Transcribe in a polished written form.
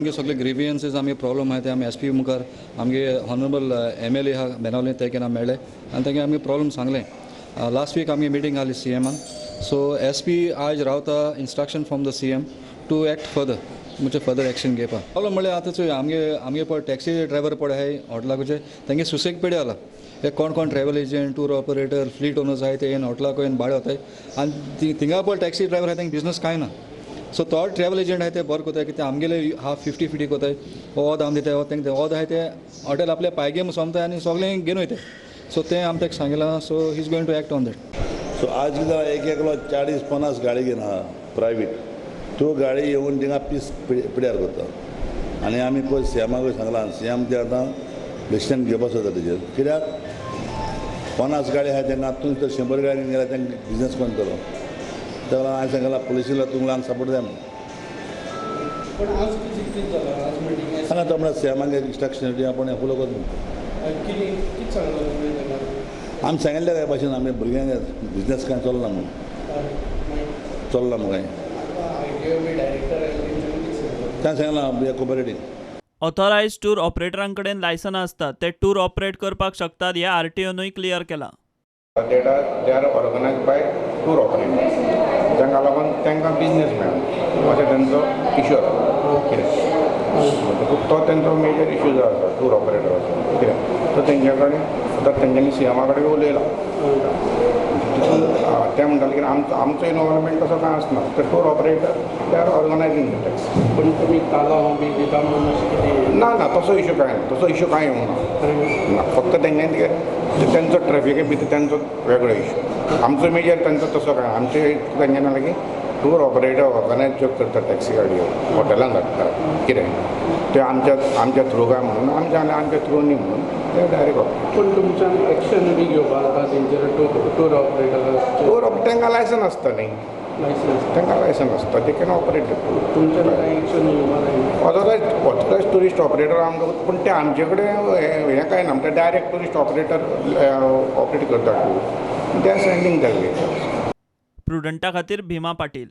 आमगे सगळे ग्रिवियन्सीस, आमगे प्रॉब्लम आहा ते आमी एस पी मुखार, आमगे ऑनरेबल एमएलए आहा बेनावली, ते केन्ना मेळ्ळे आनी तेंगे आमगे प्रॉब्लम सांगलें. लास्ट वीक आमगे मिटींग आहली सीएमान. सो एस पी आज रावता instruction from the CM to act further, म्हणजे फर्दर एक्शन घेवपा. प्रॉब्लम म्हणल्यार आतां चोय, आमगे पळय टॅक्सी ड्रायवर पळय आहाय हॉटेलाकूचे, तेंगे सुसेग पेडे जाला. हे कोण कोण travel agent, tour operator, fleet owners आहाय, ते येवन हॉटेलाक येवन भाडें वताय आनी थिंगा पळय टॅक्सी ड्रायवर आहाय, तेंगे बिजनस कांय ना. सो तो ट्रॅवल एजंट आहाय ते बरें कोताय की ते आमगेले हाफ फिफ्टी फिफ्टी कोताय, ओद आम दिताय, तेंका ओद आहाय, ते हॉटेल आपल्या पायगे सोमताय आनी सगळें घेवन वयताय. सो तें आमी ताका सांगिलां, so he is going to act on that. So आज कितें जाला, एक एकलो 40-50 गाडी घेवन आहा प्रायवेट, त्यो गाडी येवन थिंगा पीस पिड्यार करता. आनी आमी पयर सीएमाकूय सांगलां. सीएम ते आतां डिसिजन घेवपाक सोदता तेजेर, कित्याक 50 गाडी आहा तांकां, तूं तर 100 गाडी गेल्यार तांकां बिजनस कोण करतलो? ताका लागून हांवें सांगलां पुलिसीला तुमकां सपोर्ट जाय म्हणून. पण आज कितें कितें जाला आज मिटींग? सांगा तो म्हळ्यार सीएमाक इन्स्ट्रक्शन दी, आपूण फॉलो करता म्हणून. कितें कितें सांगलां तुवें ताका? आमी सांगिल्लें काय भाशेन आमी भुरग्यांक बिजनस काय चलना म्हणून. मागीर? चलना मग काय. आरटीओ बी डायरेक्टर आयले, तेंच्यांनी कितें सांगलें? ताणें सांगलां, we are cooperating. Authorise tour ऑपरेटरां कडेन लायसनां आसतात, ते टूर ऑपरेट करपाक शकतात हें आरटीओनूय क्लियर केलां. That they are organize by tour operators, तांकां लागून तांकां बिजनस मेळना अशें तेंचो इशू आसा कितें. म्हणटकूच तो तेंचो मेजर इशू जो आसा टूर ऑपरेटराचो कितें, तो तेंच्या कडेन आतां तेंच्यांनी सीएमा कडेन उलयलां. तितून ते म्हणटाले की आमचो इनवॉल्वमेंट तसो कांय आसना, ते tour operator, they are organizing the taxi. पण तुमी तालांव बी दिता म्हणून अशें कितें? ना ना, तसो इशू कांय ना, तसो इशू कांय येवंक ना ना. फक्त तेंच्यांनी कितें, तेंचो ट्रॅफिके भितर तेंचो वेगळो इशू, आमचो मेजर तेंचो तसो कांय. आमचे तेंच्यांनी म्हणलें की टूर ऑपरेटर ऑर्गनायज ज्यो करता टॅक्सी गाडयो हॉटेलान धाडटा कितें, ते आमच्या थ्रू काय म्हणून, आमच्या आनी आमच्या थ्रू न्ही म्हणून ते डायरेक्ट. पण तुमच्यान एक्शन बी घेवपाक जाता तेंचेर, टूर ऑपरेटराचेर? टूर तांकां लायसन आसता न्ही. लायसन्स. तांकां लायसन आसता, they can operate. तुमच्यान कांय एक्शन घेवपाक जायना? ऑथरायज टुरिस्ट ऑपरेटर आमकां, पूण ते आमचे कडेन हें कांय ना, ते डायरेक्ट टुरिस्ट ऑपरेटर ऑपरेट करता tour, they are sending the. प्रुडंटा खातीर भीमा पाटील.